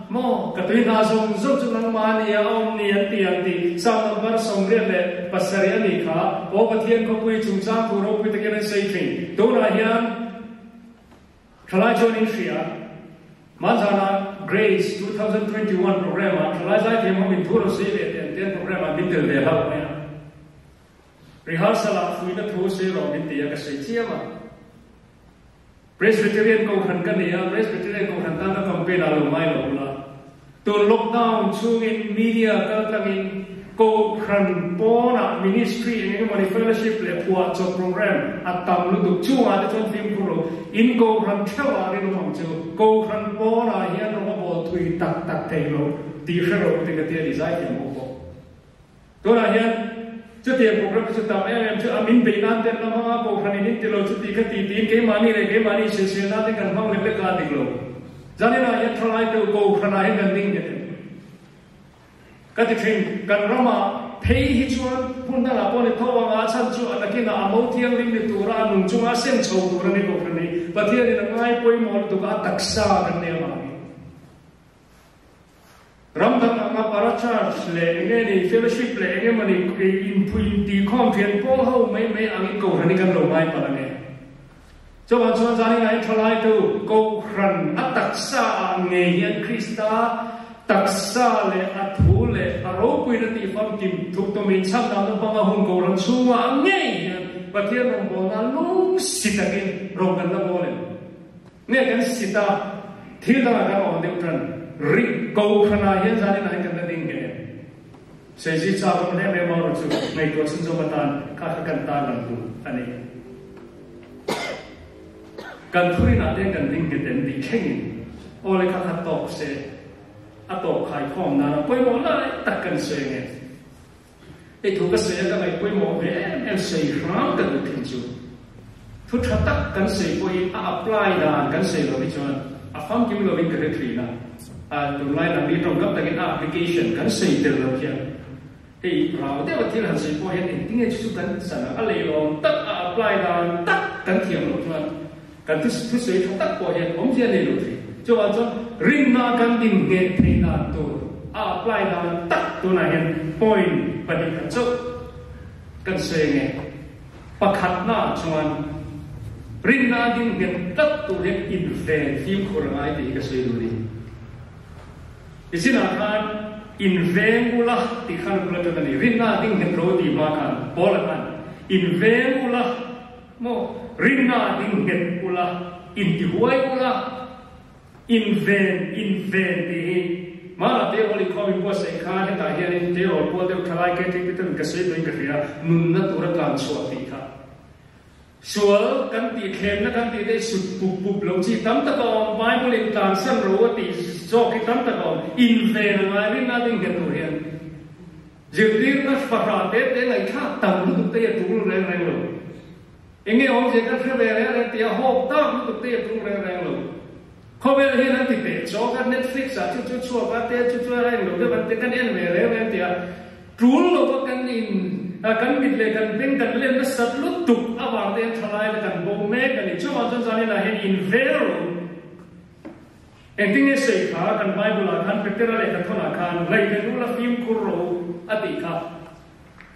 maw? Ka tui hna zawng zawng chu nangmah nia a awm ni an ti ang tih Psalm number 87 a nih kha. Aw Pathian khawpui chungchang thu ropui takin an sawi thin. Tunah hian Thalai chuan in hria. Hmanzana Grace 2021 program ah thalai zaithiam ho min thu rawn sawi ve teh an tian program ah min tel ve hlauh mai a. Rehearsal ah fuihna thu sawi rawh min ti a ka sawi chiam a. Presbyterian Kohhran ka ni a, Presbyterian Kohhran tan ka campaign ah lo ngai lo ula. Tun lockdown chhungin media kaltlangin Kohhran pawnah ministry eng eng emawni fellowship leh phuahchawp program a tam lutuk. Chungah te chuan fimkhur lo in Kohhran theuhah rinawm ang chu. Kohhran pawnah hian rawng a bawl thui tak tak thei lo tih hre ro te ka tia ni zaithiam ho pawh. Tunah hian chutiang program te chu tam em em chu a min beih nan te an la hmang a, Kohhran in in ti lo chuti kha ti tiin keimahni leh keimahni insilsil nan te kan hmang lek lek a dik lo. Zaninah hian thalai deuh Kohhranah hian kan ding nghet em? Ka ti thin, kan ramah phei hi chuan hmun dangah pawh ni tho ang a, a chhan chu a nakinah a mo thianghlim ni tura a nung chunga a sem chho tur a ni Kohhran hi. Pathianin a ngai pawimawh lutuk a, a taksa kan nei avangin. Ram dang anga para church leh eng nge ni fellowship leh eng emawni inpui intihkhawm thian pawl ho mai mai angin Kohhran hi kan lo ngai palh ange. Chuvang chuan zanin ah hian thalaitu Kohhran a taksa ah ngei hian Krista taksa leh a thu leh a ropuina tih famkim thuk tawmin chhandamna hmanga hun Kohhran chhungah ang ngei hian Pathian rawngbawlna lung si takin rawng kan la bawl em? Nge kan sit a, thil dangah kan awm deuh tan rih ko hranah hian zanin ah hian kan la ding nge? Seizi chak awm em em erawh chu ngaihtuah chhunzawm atan kha kha kan tan lang duh a ni. Kan thurinah te hian kan ding nghet em tih thlengin aw le kha kha tawk se, a tawp khaikhawm nana pawimawh lai tak kan sawi ange. Hei thu ka sawi a ka ngaih pawimawh ve em em sawi hram ka duh thin chu. Thu tha tak kan sawi pawhin a apply dan kan sawi lo hi chuan a famkim lovin ka hre thin a. A tunlai nangni tawngkam takin a application kan sawi tel lo hian hei rau deuha thil han sawi pawh hian engtinge chu chu kan chan ang a leilawm tak a apply dan tak kan thiam loh chuan kan thu sawi tha tak pawh hian awmzia nei lo thei. Chuvang chuan rinna kan dingheh theih dan tur a apply dan tak tunah hian point 2 khat chauh kan sawi ange. Pakhatnaah chuan rinna dingnghet tlat tur hian inven fimkhur a ngai tih hi ka sawi duh a ni. Nichinah khan inveng ula tih khan a bul atang a ni. Rinna dingnghet ro tih hma khan Paula khan inveng ula maw rinna dingnghet ula intihuai ula Inven, inven tih hi Mara Terawl inkhawm in buatsaih khan hetah hianin Terawl pual deuh thalai KTP ten ka sawi tuin ka hria, nunna tura tlan chhuah tih kha. Sual kan tih thlemna kan tih te hi sut pup pup lo chi tam tak a awm, Bible in tlansan ro a tih zawk hi tam tak a awm, inven a ngai rinna ding nghet tur hian zirtirna fahrah te te ngaihthlak tam lutuk te hi a tul reng reng lo. Enge awmzia kan hre ve reng reng tih a hawk tak lutuk te hi a tul reng reng lo. Khawvel hian an ti teh chawk a, Netflix ah chu chu chhuak a te chu chu a englo deuh an ti kan en ve reng reng tih a tul lo a kan in kan mit leh kan beng kan len nasat lutuk avang te hian thalai te kan bo mek a ni. Chuvang chuan zanin ah hian in vel ro engtin nge sawi kha kan Bible ah khan Petera leh Kathawn ah khan ngaihven ula fimkhur ro a tih kha.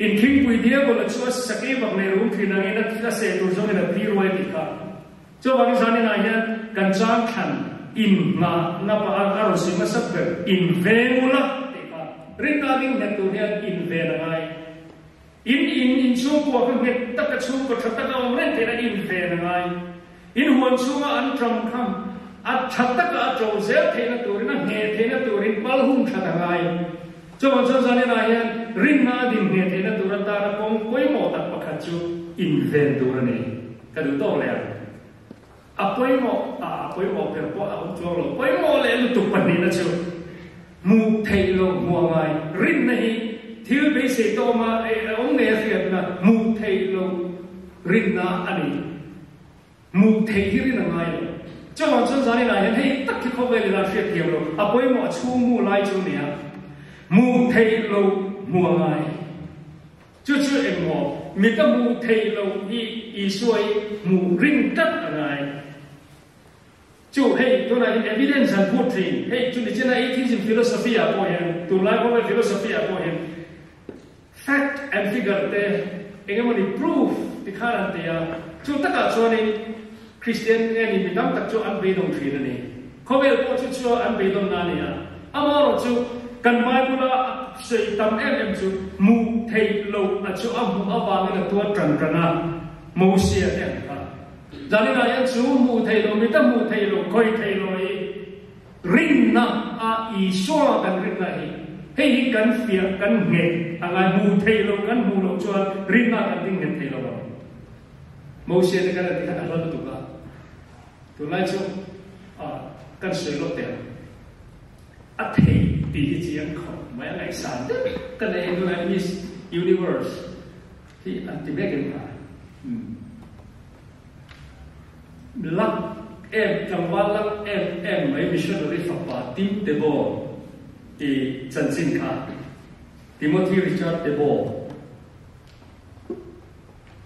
In thingpui diabol a chu a sakei bak nei rum thin angin a seh tur zawngin a phi ruai tih kha. Chuvangin zaninah hian kan chang thlan in nghah na pah a a rawn sawi hmasak ber in veng ula tih kha rinna ding nghet tur hian in ven a ngai. In in inchhungkua kha nghet taka chhungkaw tha taka awm reng theihna in ven a ngai. In huan chhunga an ṭam kha a ṭha taka a ṭo zel theihna turin, a ngheh theihna turin pal hun ṭhat a ngai. Chuvang chuan zaninah hian rinna a din ngheh theihna tur atana kawng pawimawh tak pakhat chu inven tur a ni. Ka duh tawk leh ang. A pawimawh a, a pawimawh ber pawh a awm chuang lo. Pawimawh leh lutuk pahnihna chu hmuh theih loh hmuh a ngai. Rinna hi thil beisei tawma awm ngei a hriatna hmuh theih loh rinna a ni. Hmuh theih hi rin a ngai lo. Chuvang chuan zaninah hian hei tak hi khawvel ila hriat thiam lo, a pawimawh a chhung mu lai chu nia. Hmuh theih lo hmuh a ngai. Chu chu engmaw mit a hmuh theih loh hi Isua hi hmuh rin tlat a ngai. Chu hei tunah hian evidence an phut thin. Hei chu nichina atheism philosophy ah pawh hian tunlai khawvel philosophy ah pawh hian Fact and figure te eng emawni proof ti khan an ti a, chu takah chuanin Kristian nge ni mi tam tak chu an beidawng thin a ni. Khawvel pawh chu chu an beidawnna a ni a, amaherawh chu kan Bible a sawi tam em em chu hmuh theih loh a chu a hmuh avangin a tuar tan tan a, Mosia te ang kha. Zaninah hian chu hmuh theih loh, mita hmuh theih loh, khawih theih loh hi Rinna a Isua kan rinna hi hei hi kan fiah kan nghet a ngai hmuh theih loh kan hmuh loh chuan rinna kan ding nghet thei lo ang. Mosia te kan a ti khan a hla lutuk a, tunlai chu kan sawi lawk teh ang. A thei tih hi chiang khawp mai a ngaihsan deuh ka nei a tunlai Miss Universe hi an ti mek em kha. Lak em, tlangval lak em em mai missionary fapa Tim Tebow i chanchin kha Timothy Richard Tebow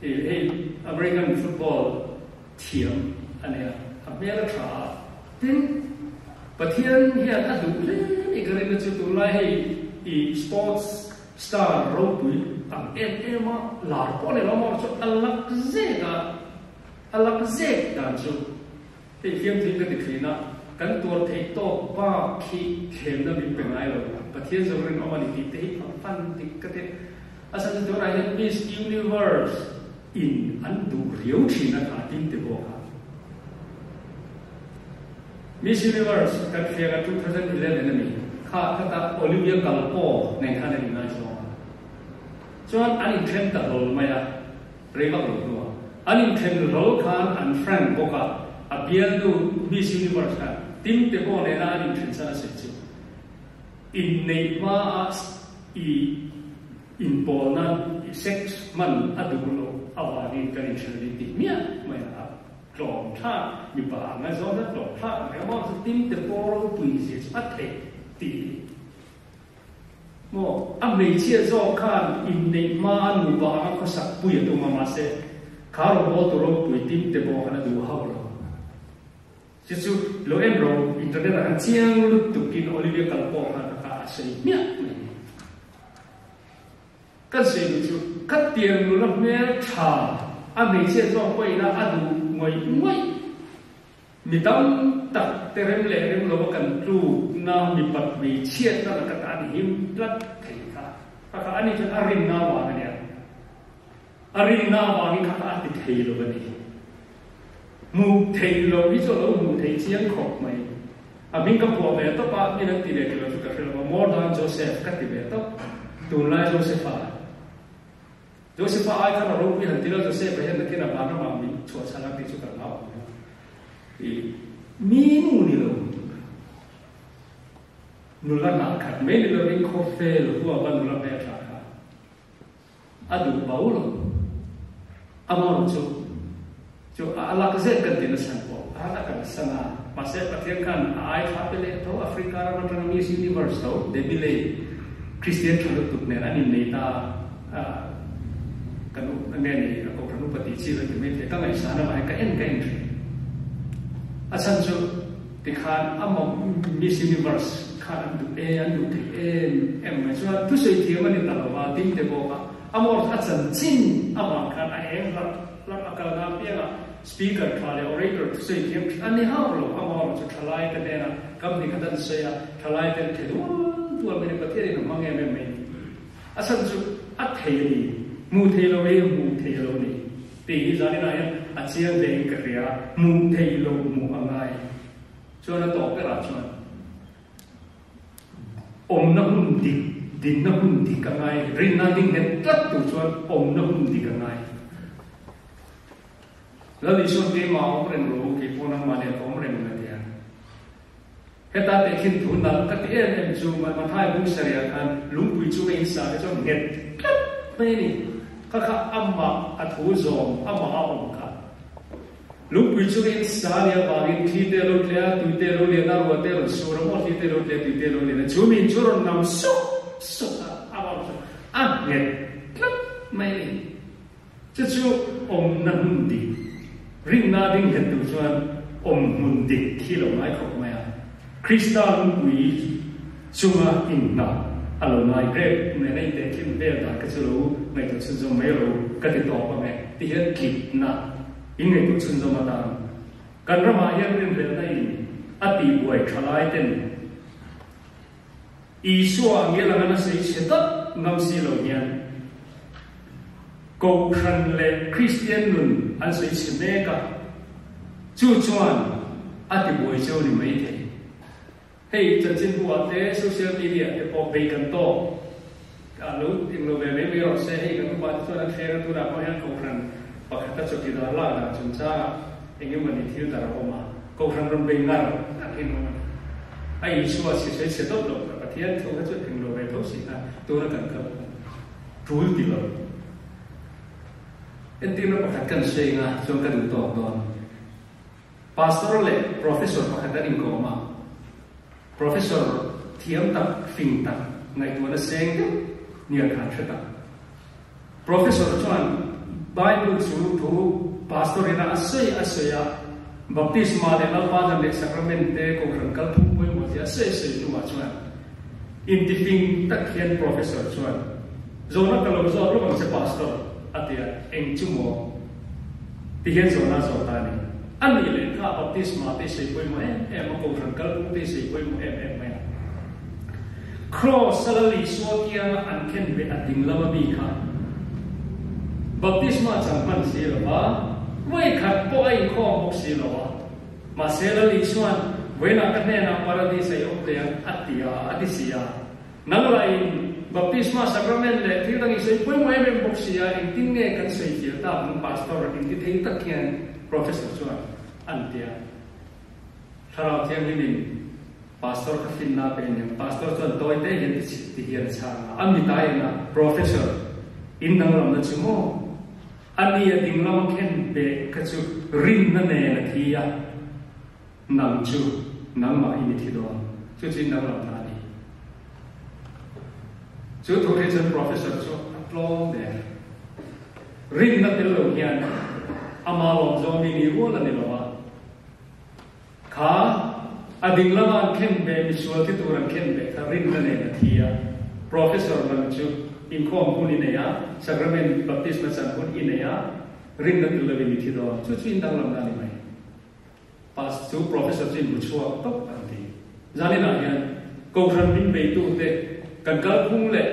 i hei American football thiam a nia, a hmel a tha a, tin Pathian hian a duh hle ni ka rinna chu tunlai hei i sports Star ropui ang em em a, lar pawh ni lo maw chu a lak zek a, a lak zek dan chu hei fiamthu in ka ti thin a, kan tuar theih tawk bak khi thlemna min pe ngai lo, Pathian zo rinawm a ni tih te hi a fan dik ka ti. A chhan chu tunah hian Miss Universe in an duh riau thin a kha tin ti bawk a. Miss Universe kan hriang a 2011 a ni kha khata Olivia Culpo nen khan an inngaizawng a. Chuan an inthen ta hlawl mai a, rei vak lo hnuah. An inthen hlawl khan an frank bawk a, a bialnu Miss Universe khan Tim Tebow nena an inthen san a sawi chu inneih hmaah i inpawlna sex hman a duh loh avangin kan inthen a ni tih miah mai a. Tlawm thlak, mipa a ngaihzawn a tlawm thlak ang reng maw chu tin te pawh ropui zia chu a theih tih hi maw a hmeichhia zawk khan inneih hma a nupa anga khawsak pui a tum a mahse kha rawngbawl tu ropui tin te pawh khan a duh hauh lo chu chu lo en ro internet ah khan chiang lutuk in Olivia Kalpawh khan a ka a sawi hmiah mai ni. Kan sawi chu khatiang nula hmel tha a hmeichhia zawk pawhin a duh ngawih ngawih. Mi tam tak te rem leh rem lova kan tlukna mipat hmeichhiatna laka ta an him tlat thei kha. Kha kha ani chuan a rinna avang a nia. A rinna avangin kha kha a ti thei lo a ni. Hmuh theih loh hi chu a lo hmuh theih chiang khawp mai. A hming ka phuah ve tawp a, min an ti leh ti lo chu ka hre lo a, Modern Joseph ka ti ve tawp. Tunlai Joseph-a. Joseph-a ai khan a ropui han ti lo, Joseph-a hian nakin a van ramah min. chhuah chhan ang tih chu kan hlau ang. I mi nu ni lo, nula hnah khat mai ni lovin khawvel huapa nula hmeltha kha a duh bo lo. Amaherawh chu, chu a lak zet kan ti nasa pawh a han a kalsan a, mahse Pathian khan a ai thla pe leh tho, Africa ram atanga Miss Universe tho, Debbie Lei, Kristian tha lutuk nen an innei ta a, kan u nge ni a kohhran upa tih chi lo ti mai thei, ka ngaihsan avang hian ka en ka en thin. A chhan chu tikhan a Miss Universe khan an duh e, an duh thei em em mai chuan thusawi thiam a ni ta lo va, ding te bawk a. A mawr a chanchin avang khan a eng hlap hlap a kalna apiangah speaker tha leh orator thusawi thiam thin a ni hauh lo. A mawr chu thalai te hnenah company khat an sawi a, thalai ten the dual dual mai ni Pathianin a hmang em em mai ni. A chhan chu a thei a ni, hmuh thei lo hi hmuh thei a lo ni tih hi zaninah hian a chiang hle in ka hria, hmuh thei lo hmuh a ngai chuan a tawp berah chuan. Awmna hun dik, dinna hun dik a ngai. Rinna ding nghet tlat tur chuan awmna hun dik a ngai. Lal Isuan keimah a awm reng lo, kei pawh nangmah nen ka awm reng a ti a. Heta tehkhin thu nalh ka ti em em chu Mathai bung sarih ah khan lungpui chunga in sa te chuan nghet tlat mai a ni. Kha kha amah a thu zawm, amah a awm kha. Lungpui chungin sa nia vangin thli te a lo tle a, tui te a lo lian a, ruah te a rawn sur a, maw thli te a lo tle a, tui te a lo lian a, chu min chu rawn nam sawk sawk a, a vang chu a nghet tlat mai a ni. Chu chu awmna hmun dik, rinna ding nghet tur chuan awm hmun dik khi lo ngai khawp mai a. Krista lungpui chunga inhnah a lo ngai grep nen a intehkhin vel dan kha chu lo ngaihtuah chhunzawm mai ro ka ti tawp ang e ti hian tlipna in ngaihtuah chhunzawm atan kan ramah hian rinhlelhna in a tihbuai tha lai ten Isua ngial anga nasa i chhe dap ngam si lo hian Kohhran leh Kristian nun an sawi chhe mek a, chu chuan a tibuai cheu ni mai thei. Hei chanchinbu-ah te, social media-ah te pawh bei kan tawk a lo eng lo ve mai mai rawh se. Hei kan upa te chuan an thleng a, tunah pawh hian Kohhran pakhata chawkidar lak dan chungchangah eng emawni thil dar a awm a, Kohhran rawn bei ngar ngar hi an awm a ni. A Isua chhe sawi chhe dawt lo kha Pathian thu kha chu eng lo ve tho si kha tuna kan kal tul ti lo. Entirna pakhat kan sawi anga chuan ka duh tawk dawn. Pastor leh Professor pakhat an inkawm a, Professor thiam tak, fing tak, ngaihtuahna seng deuh nia khan hre tak. Professor chuan Bible chu thu Pastor ina a sawi a sawi a, Baptisma leh Lalpa dan leh Sacrament te Kohhran kalphung pawimawh zia a sawi a sawi hnuah chuan intifing tak hian Professor chuan, Zawhna ka lo zawt lawk ang che Pastor, a ti a, eng chu maw? Ti hian zawhna a zawt ta a ni. A nih leh kha Baptisma te i sawi pawimawh em em a, Kohhran kalphung te i sawi pawimawh em em mai a. Kraws a Lal Isua kianga an khen beh a ding lama mi kha baptisma chang hman si lo va, vawikhat pawh a inkhawm bawk si lo a. Mahse Lal Isua'n, Vawiinah ka hnenah Paradis a i awm teh ang a ti a, a ti si a. Nang lahin baptisma sacrament leh thil dang i sawi pawimawh em em bawk si a, engtin nge kan sawi fiah tak ang Pastor inti thei tak hian Professor chuan an ti a. Thlarau Thianghlimin Pastor kha finna pe aniang. Pastor chuan tawi te hian ti ti hian a chhang a. A mit a en a, Professor, in danglamna chu maw? A ni a ding lama khen beh kha chu rinna nen a thi a, nang chu nangmah i ni thi dawn. Chu chu in danglamna a ni. Chu thu khi chuan Professor chu a tlawm der. Rinna tel lo hian ama lawmzawm i ni rual a ni lo a. Kha a ding lama an khen ve misual thi tur an khen ve kha rinna nen a thi a. Professor lam chu inkhawm hun i nei a, sacrament baptisma chan hun i nei a, rinna tel lovin i thi dawn. Chu chu indanglamna a ni mai. Pas chu professor chu inhmu chhuak tawp an ti. Zaninah hian Kohhran min beitute kan kalphung leh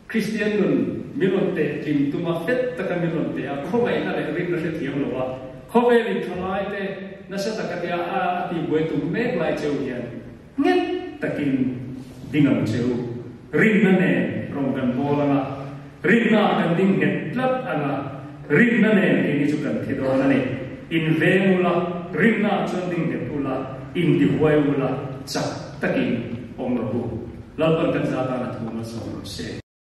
Kristian nun min rawn teh tling tuma fet taka min rawn teh a, khawngaihna leh rinna hrethiam lo a, khawvel in thalai te nasa taka tia a a tihbuai tum mek lai cheu hian nghet takin ding ang cheu. Rinna nen rawn kan bawl ang a, rinna ah kan ding nghet tlat ang a. Rinna nen keini chu kan thi dawn a ni. In veng ula, rinnaah chuan ding nghet ula, intihuai ula, chak takin awm rawh u. Lalpan kan za tana thu malsawm rawh se.